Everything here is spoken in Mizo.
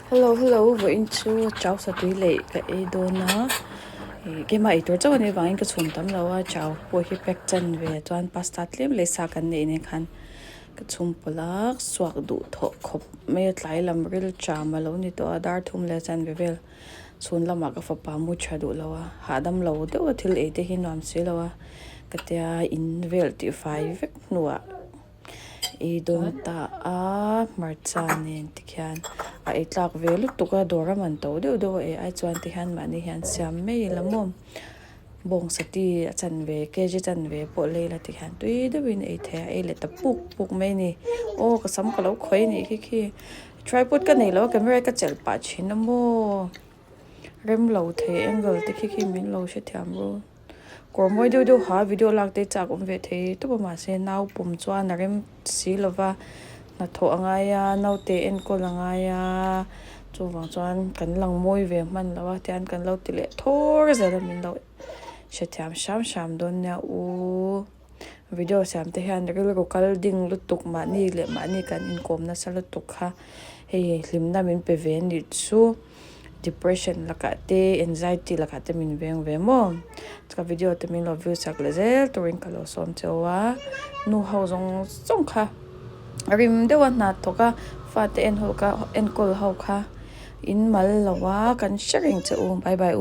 Hello hello vawiin chu chau satui leh ka ei dawn a ih keimah ei tur chauh a nih avangin ka chhum tam lo a chau pawh hi pack chan ve chuan pasta tlem leh sa kan neih nen khan ka chhum pawlh a suak duh thawh khawp mai a tlai lam ril ṭam a lo ni tawh a dar thum leh chan ve vel chhun lamah ka fapa mu ṭha duh lo a hahdam lo deuh a thil ei te hi nuam si lo a ka tia in vel tih fai vek hnuah. Ei dawn ta a hmarcha nen tikhian a ei tlak ve lutuk a dawr a man to deuh deuh a ei ai chuan tikhian mahni hian siam mai ila maw bawngsa ti a chanve kg chanve pawh lei la tikhian tui deuhin ei thei a ei leh ta puk puk mai a ni aw ka sam ka lo khawi a nih khi khi tripod ka nei lo a camera ka chelh pah thin a maw rem lo thei angle te khi khi min lo hrethiam ru. Kawr mawi deuh deuh ha video lak te chak awm ve thei tawp a mahse nau pawm chuan a rem si lova hnathawh a ngai a naute enkawl a ngai a chuvang chuan kan lang mawi ve hman lo a tihian kan lo ti leh thawr zel a min lo hrethiam hram hram dawn nia u video siam te hian rilru kal ding lutuk mahni leh mahni kan inkawm nasa lutuk kha hei hlimna min pe ve a nih chu. Depression lakah te anxiety lakah te min veng ve maw ka video te min lo view chak leh zel turin ka lo sawm cheu a nu ho zawng zawng kha rim deuh a hna thawk a fate en ho kha enkawl ho kha in mal lo a kan hre reng che u bye bye u.